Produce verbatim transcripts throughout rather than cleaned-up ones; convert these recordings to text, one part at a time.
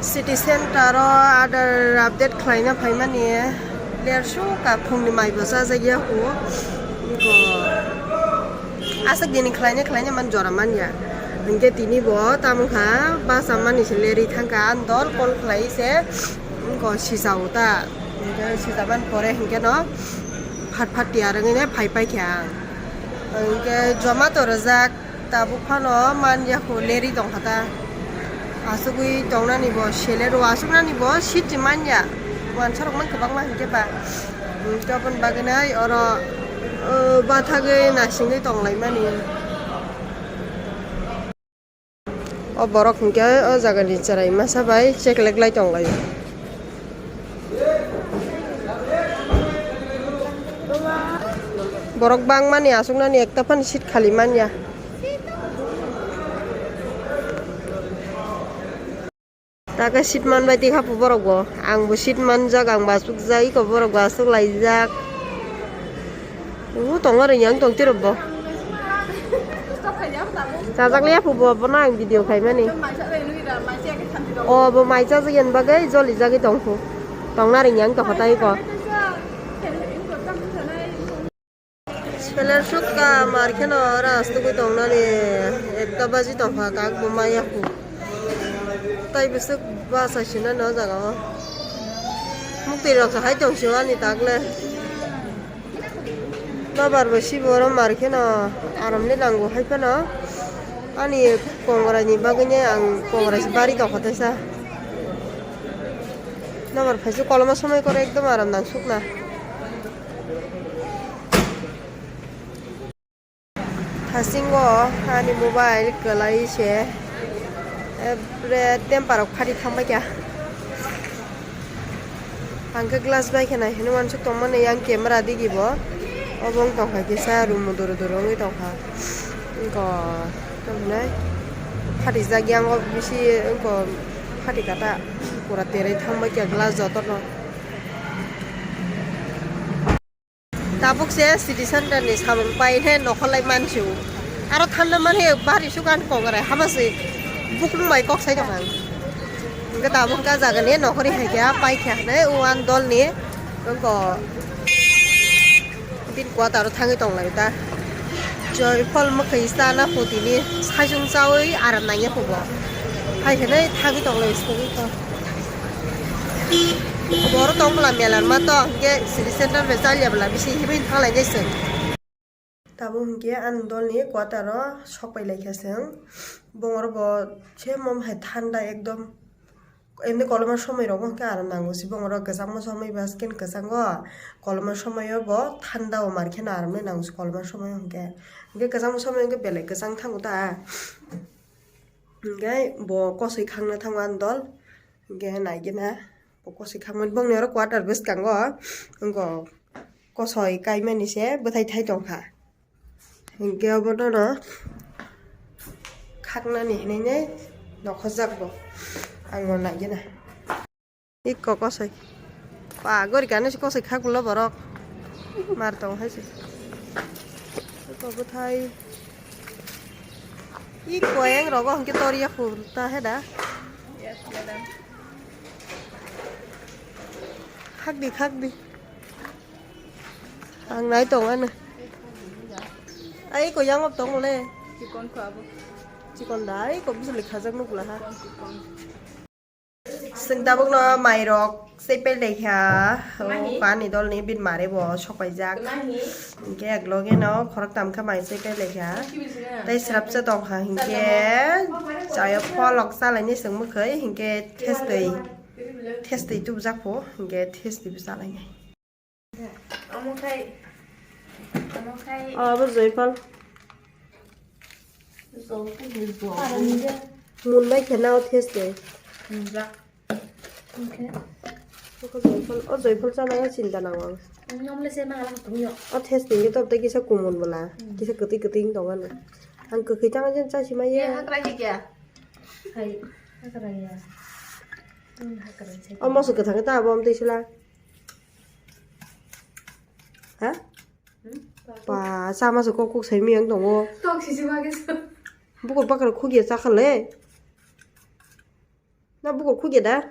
City center o adar update khlaina phaimani lersuk ka phungni mai bo chajak ya hu. Iko aswk dini khlaina khlaina man jora man ya. Hinkhe tini bo tamo kha basa mani se leri thangkha andol call khlai se iko sisa uta. Hinkhe sisa man pore hinkhe no phat phat tiyar wngwi phai pai kha ang. Hinkhe Zomato rwjak. Tabuk phano man ya khu leri tong kha ta. Asugwi tongnani bo sele ro asuknani bo seat se man ya. Wansa rok man kwbangma hinkhe ba. Hmm, toboni bagwi nai oro, uh, bathagwi nasingwi tong lai mani. O borok hinkhe o jagani chwrai masa bai cheklek lai tong lai. Borok bangmani asuknani ekta phano seat khali man ya. Taka seat man bai tikha pu borok bo. Ang bo seat manjak, ang bo asukjak, iko borok bo asuk laijak. Ubo tongo riyang tong tiro bo. Chajak liya phu bo, bono ang video khaimani. O bo mai chajak yan bagwi joli jagwi tong phu. Tongna riyang tong kha tai ko. Seler sukha mar kheno ras tugwi tongnani ekta baji tongkha kak bo maya khu. Tai bwswk basa sinani o jaga o. Muktwi rok hai tong sio ani tak le. Babar bo sibo oro mar kheno aram le nango hai phano. Ani kongrai ni bagwi ne ang kongrai se bari tongkha teisa. Babar phaisu koloma somoi kore ekdom aram nang sukna. Hasingo ani mobile kwlai se, epre temper rok phari thangbai kha. Ang khe glass bai khe nai hinwi uansuk tongmani yang camera digi bo. Obo wng tongkha kisa room doro doro wngwi tongkha. Wngkha tongmani phatijak yang o bisi wngkha phatikha ta pura terwi thangbai kha glass jotono. Tabuk se city center ni samung pai he nokholai mansu. Aro thanda man he bari sukan kongrai hama se buklung bai kok sai tongkha. Hingke tabuk ka jaga ni nokhori hai khe pai khe hwnwi uan dol ni wngko bin quarter o thangwi tong lai ta. Joyful mwkhwi chana phuti ni saichung chawi aram nangya phubo. Hai hwnwi thangwi tong lai sogwi kha. Boro tong bwla mela ma to, hingke city center bai chal ya bwla bisi himwi thang lai nai chwng. Tabuk hingke ani dol ni quarter o sok pai lai kha chwng. Bongor bo se mom hai thanda ekdom. Emni koloma somoi rogo hingke aram nango se bongor o kwchangma somoi ba skin kwchango koloma somoi o bo thanda o mar khe no aram nai nango se koloma somoi o hingke. Hingke kwchangma somoi o hingke belai kwchang thango ta. Hingke bo kosoi khangna thango ani dol. Hingke naigena bo kosoi khangmani bongni oro quarter bwskango wngkha kosoi kaimani se bwthai thai tongkha. Hingke obono no khaknani hinui nai nokhorjak bo ang no naigena. Ikko kosoi. Pa, gori kani se kosoi khak ulo borok. Mar tong hai se. Iko bwthai. Ikko eng rogo hingke tor ya phur ta he da. Yes, madam. Khak di, khak di. Ang nai tong ano. Ai, iko yang op tong le. Chikon kho abo. Chikon da, ai, iko bisle khajak nuk la ha. Chikon, chikon. Chwng tabukno mairok chaipai laikha, o kani dolni bini mare bo sopaijak. Hingke ekloge no khoroktham khe mai chaipai laikha. Tei srapsa tongkha hingke chayo pholok chalaini chwng mwkhwi hingke thestwi, thestwi tubujak pho hingke thestwi bo chalainai. Omo khai, omo khai. Abo joiphal. Joiphal ni joiphal. Mun bai khe nao theste. Munjak. Okay. Oko joiphal, o joiphal chana ya chinta nang ang. Nomle se ma lang tungyo. O theste ni top tei kisa kumun bwla. Hmm. Kisa kwtwi kwtwi wng tong ano. Ang kwkhwi chana jen chasi ma ye. Ye hakra ye kya? Hai, hakra ya. Hmm, hakra se. O moso kwthang ta abo am tei sila. Ha? Hmm? Pa, sama se kok kok sai miyang tongo. Tok sisi ma kisa. Bukur bakar khugya chakha le. Na buku khuge da?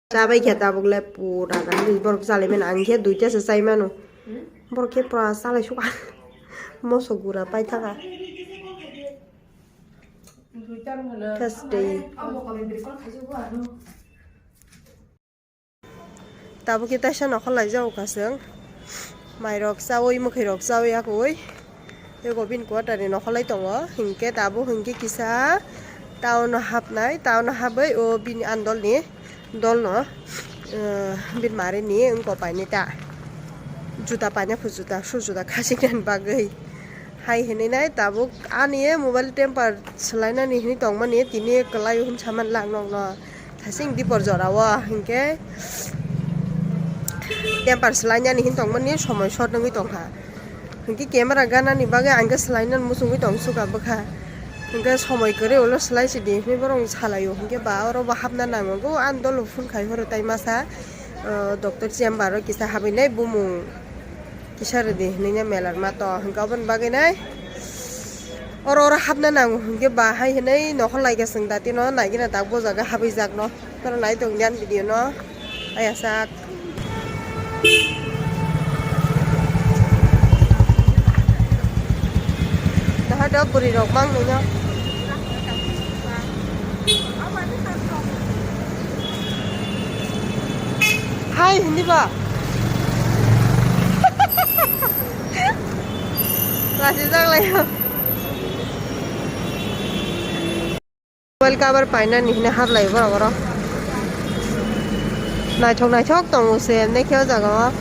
Chabai khe tabuk le pura gana borok chalai mano, ang khe duita se chai mano. Borok khe pura chalai suka. Moso gura pai thaka. Thursday. Tabuk khe taisa nokhor lai jago ka chwng. Mairok chaui, mwkhwirok chaui yakui. Ego bini quarter ni nokhorlai tongo, hinkhe tabuk hinkhe kisa town o hapnai, town o hapwi o bini andolni dolno, eh, bini marini wngkok painai ta. Juta paina phu juta, su juta khasiknani bagwi. Hai hinwi nai tabuk ani mobile temper swlainani hinwi tongmani tini kwlai hwn saman lang nokno. Thasing dipor jora o hinkhe temper swlainani hin tongmani somoi short wngwi tongkha. Hinkhe camera ganani bagwi ang khe swlainani muchungwi tong suka bwkha. Hinkhe somoi kwrwi ulo swlai sidi hinwi borok salaio hinkhe ba oro bo hapna nango go ani dolo phone khai horo tai masa, o, doctor chamber o kisa habwi nai bumung. Kisa rwdi hinwi no melar ma to hinkhe aboni bagwi nai oro oro hapna nango hinkhe ba hai hinwi nokhor lai khe chwng dati no nai gina tak bo jaga habwi jak no toro nai tong di ani video no aya sak. Dahai do bwrwi rok mang nai no. Hai, hindi ba? Lasi jak lai. Mobile cover painani hini hap lai borok oro. Naithok naithok tongo se, emne khe o jaga o.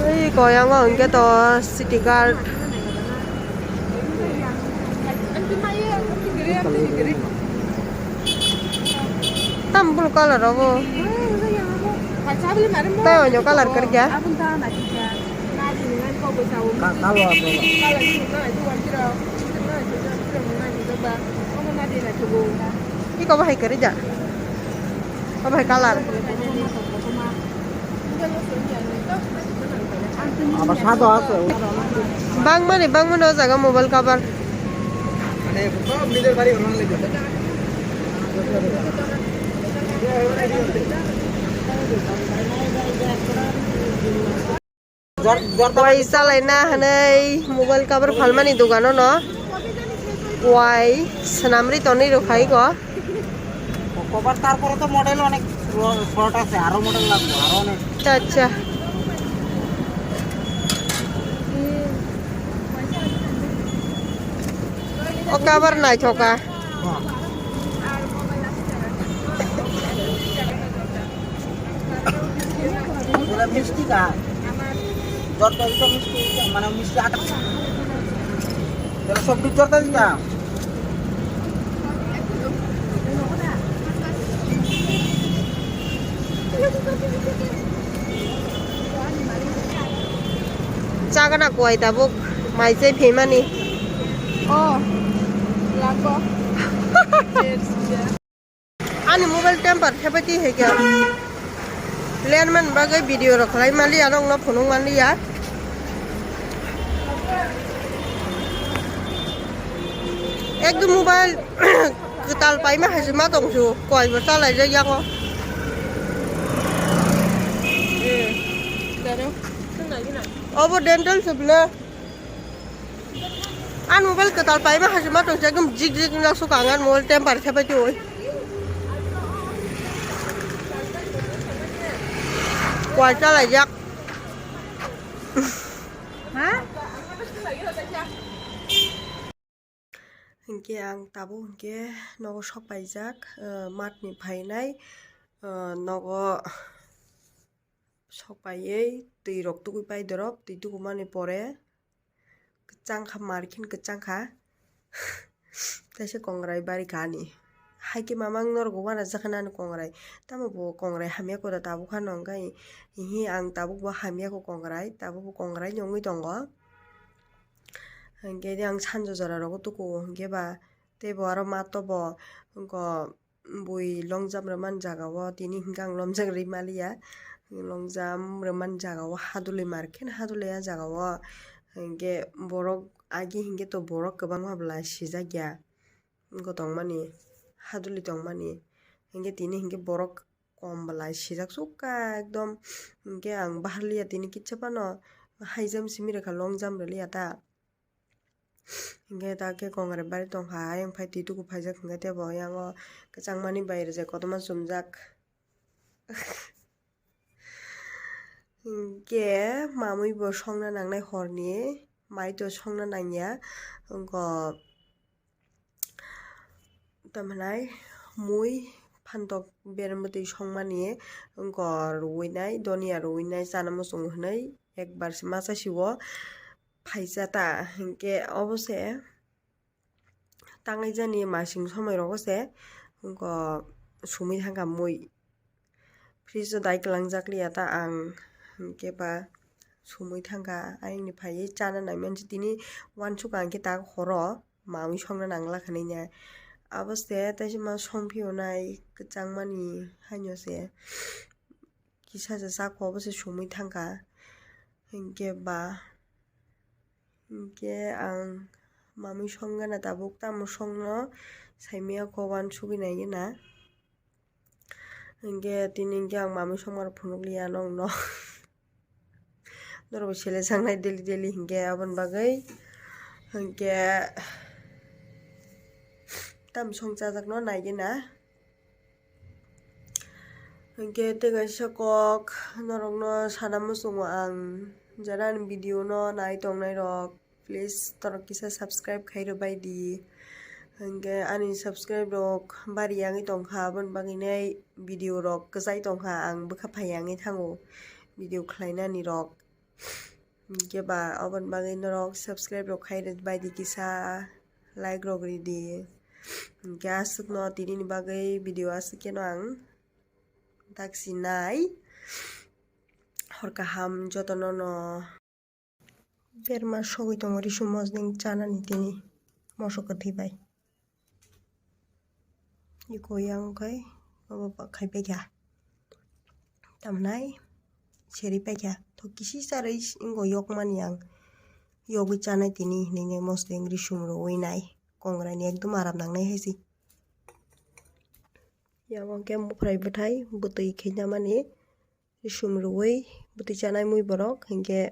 Tei koyango hwnkhe to city guard. Tam blue colour obo. Tai onyo colour kwrwikya. Ka-, kalo abo. Iko bahai kwrwi da. Obo hai colour. Bangmani, bangmani o jaga mobile cover. Wai salaina hinwi mobile cover phalmani dogano no. Wai swnamri tonwi rwkha iko. Cover tarpore to model onek short ase, aro model lagbo, aro onek. Acha, acha. O cover naithoka. Misti ka? Jor to misti, mane misti ata. Sob jor to dita. Chagana kuai tabuk mai chai phaimani. Oh, lago. Ani mobile temper khebai twi hai khe. Len man bagwi video rok khlai mali ya, nokno phunuk mali ya. Ekdom mobile kwtal paima hai se ma tong su, koi bo chalai jak yango. Obo dental se bwle. An mobile kwtal paima hai se ma tong se, ekdom jik jik wngya su kang an mobile temper khebai twi. Koi chalai jak. Ha? Hinkhe ang tabuk hinkhe nogo sok paijak, eh, matni phainai, eh, nogo sok paiwi twi rok tugui pai dorop, twi tugumani pore kwchang kha, mar khin kwchang kha. Kaisa kongrai bari kha ani. Hai khe mamang norok uanajak kha nani kongrai. Tamo bo kongrai hamya kho da tabuk khano wngkha. Hihi ang tabuk bo hamya kho kongrai. Tabuk bo kongrai ni wngwi tongo. Hinkhe de ang sanjo jora rogo tuku hinkhe ba tei bo aro ma tobo wngkho bui longjam rwmani jaga o tini hinkhe ang longjak rwi maliya. Longjam rwmani jaga o hadulwi mar khe hadulwi ah jaga o hinkhe borok agi hinkhe to borok kwbangma bwla sijak ya. Wngkha tongmani, haduli tongmani, hinkhe tini hinkhe borok kom bwlai sijak sukha ekdom, hinkhe ang baharliya tini kitsa phano haijam simi rwkha longjam rwliya ta, hinkhe ta khe kongrai bari tongkha, ayang phai twi tuku phaijak hinkhe tebo yango kwchangmani bai rwjak kotorma chumjak. Hinkhe mamwi bo songna nangnai horni, mai to songna nangya, wngkha tamhinai mui phantok bermwtwi songmani wngkha ruwi nai, donia ruwi nai, chana muchungo hinwi ekbar se masa siwo phaisa ta, hinkhe obo se. Tangaijani masing somoi rogo se wngkha sumui thangkha mui. Fridge o dai kwlangjak liya ta ang, hinkhe ba sumui thangkha ayangni phaiwi chana naimansi tini uansukha hinkhe tak horo mamwi songna nangla khanina. Abo se teisa ma songphio nai kwchangmani haino se kisa se chakho obo se sumui thangkha hinkhe ba. Hinkhe ang mamwi songna tabuk tamo songno saimaya kho uansugwi naigwna. Hinkhe tini hinkhe ang mamwi songmarok phunukliya nongno. Norokbo sele sangnai daily daily hinkhe aboni bagwi hinkhe tamo song chajakno naigwna. Hinkhe tei kaisa kok norokno sana muchungo ang, jara ani video no nai tongnai rok, please torok kisa subscribe khai rwbai di. Hinkhe ani subscribe rok bari yangwi tongkha, aboni bagwi nai video rok kwchai tongkha, ang bwkha phai yangwi thango video khlainani rok. Hinkhe ba aboni bagwi norok subscribe rok khai rwbai di kisa, like rok ridi. Hinkhe aswkno tinini bagwi video aswk kheno ang daksinai. Hor kaham jotono no. Berma sogwi tongo risu mosdeng chanani tini moso kwthwi bai. Iko yang khe obo ba khai paikha. Tamnai seri paikha. Thok kisi charwi wngkha yokmani ang. Yogwi chanai tini hinwi mosdeng risum rwwi nai. Kongrai ni ekdom aram nangnai hai se. Yang khe muphrai bwthai bwtwi khainamani. Risum rwui bwtwi chanai mui borok hinkhe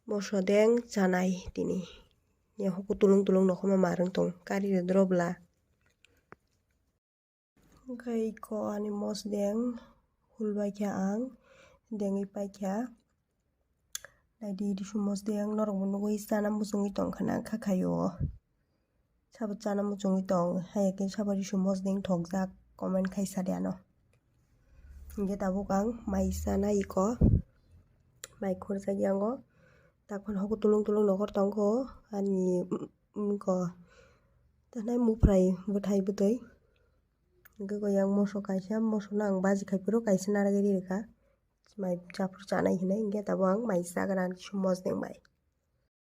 moso deng chanai tini. Yahuku tulung tulung nokhoma marwng tong kari rwdro bwla. Hinkhe iko ani mos deng hulbaikha ang dengwi paikha. Naidi risu mosdeng norokbo nugui chana muchungui tongkha na kha khaio. Sabo chana muchungui tong haiya khe sabo risu mosdeng thokjak comment khai sadi ano. Hinkhe tabuk ang mai chana iko mai khurjak yango. Takhon hogo tulung tulung nokhor tongkho ani wngkho tanai muphrai bwthai bwtwi. Hinkhe yang moso kaisa mosono ang baji khai phuru kaisa narwgwi ri rwkha. Mai chaphuru chanai hinwi hinkhe tabuk ang mai chagra ani kisu mosdeng bai.